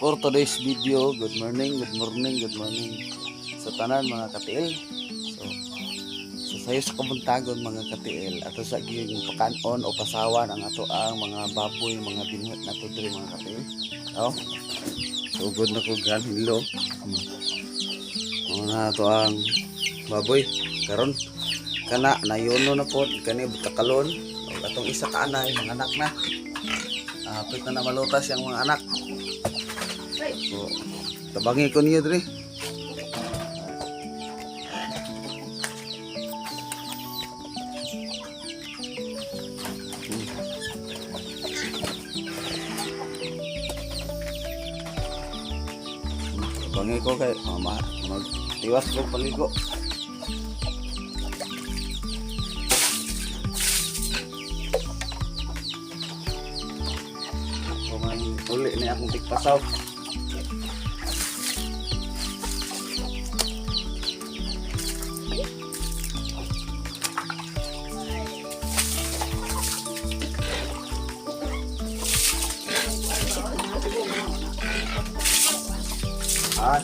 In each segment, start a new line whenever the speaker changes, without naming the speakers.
For today's video, good morning, good morning, good morning sa tanan, mga katiil. So, sa sayo sa kabuntagon, mga katiil, ato sa giyong pakanon o pasawan ang ato ang mga baboy, mga binuhit nato diri, mga katiil. Oh. Sugod na ko gan hilo. Mga ato ang baboy karon kana nayono na pod kani butakalon ug atong isa ka anay mga anak na. Hapit na na malutas yung mga anak. So, tabangi ko niyo diri. Tabangi ko kay mama magtiwas ko paligo. Kuman uli ni akong tigpasaw. Ah.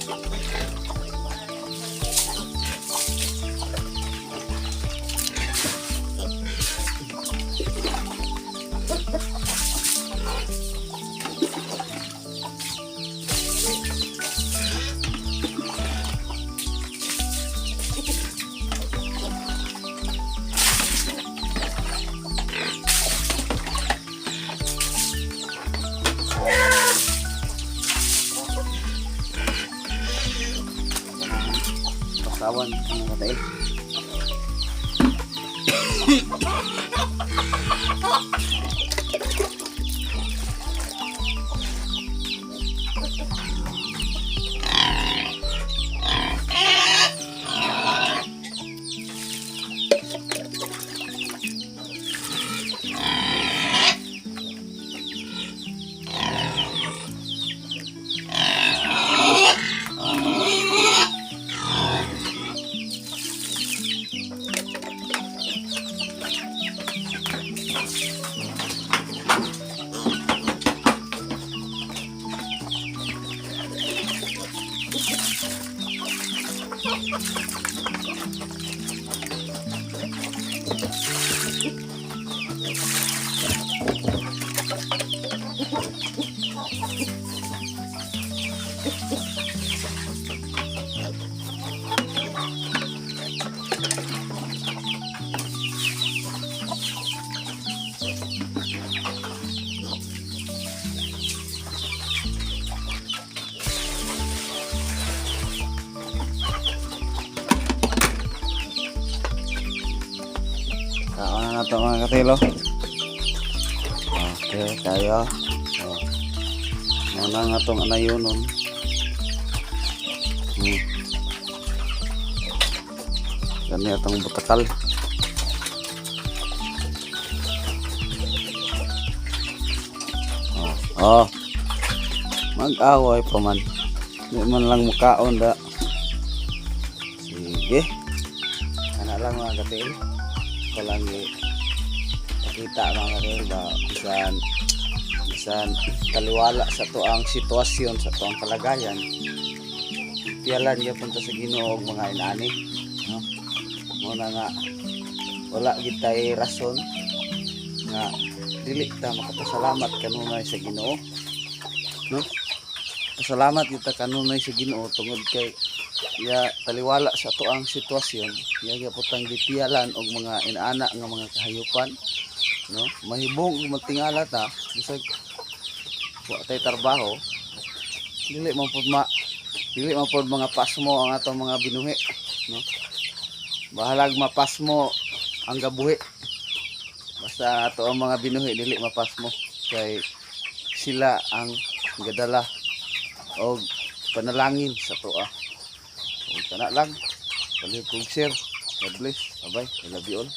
Pasawan ang mga tail. Kaon na nato, mga katilo. Okay, kaya. Oh. Muna nga itong anayonon. Gani atong butakal. Oh. Oh. Mag-away pa man. Di man lang mukaon da. Sige. Ana lang, mga katil. Ko lang pakita, mga katil, ba bisan bisan taliwala sa to ang sitwasyon, sa to ang kalagayan, piyalan gyapon ta sa Ginoo og mga inani, no? Mo na nga wala gitay rason nga dili ta makapasalamat kanunay sa Ginoo, no? Pasalamat kita kanunay sa Ginoo tungod kay ya taliwala sa ato ang sitwasyon, iya gyapon tang gipiyalan og mga inaana nga mga kahayupan, no? Mahibong ug magtingala ta bisag wa tay trabaho, dili man pud ma dili man pud mga pasmo ang atong mga binuhi, no? Bahalag mapasmo ang gabuhi, basta ato ang mga binuhi dili mapasmo kay sila ang gadala og panalangin sa toa. Ug kana lang, palihog kog share. God bless. Bye bye. I love you all.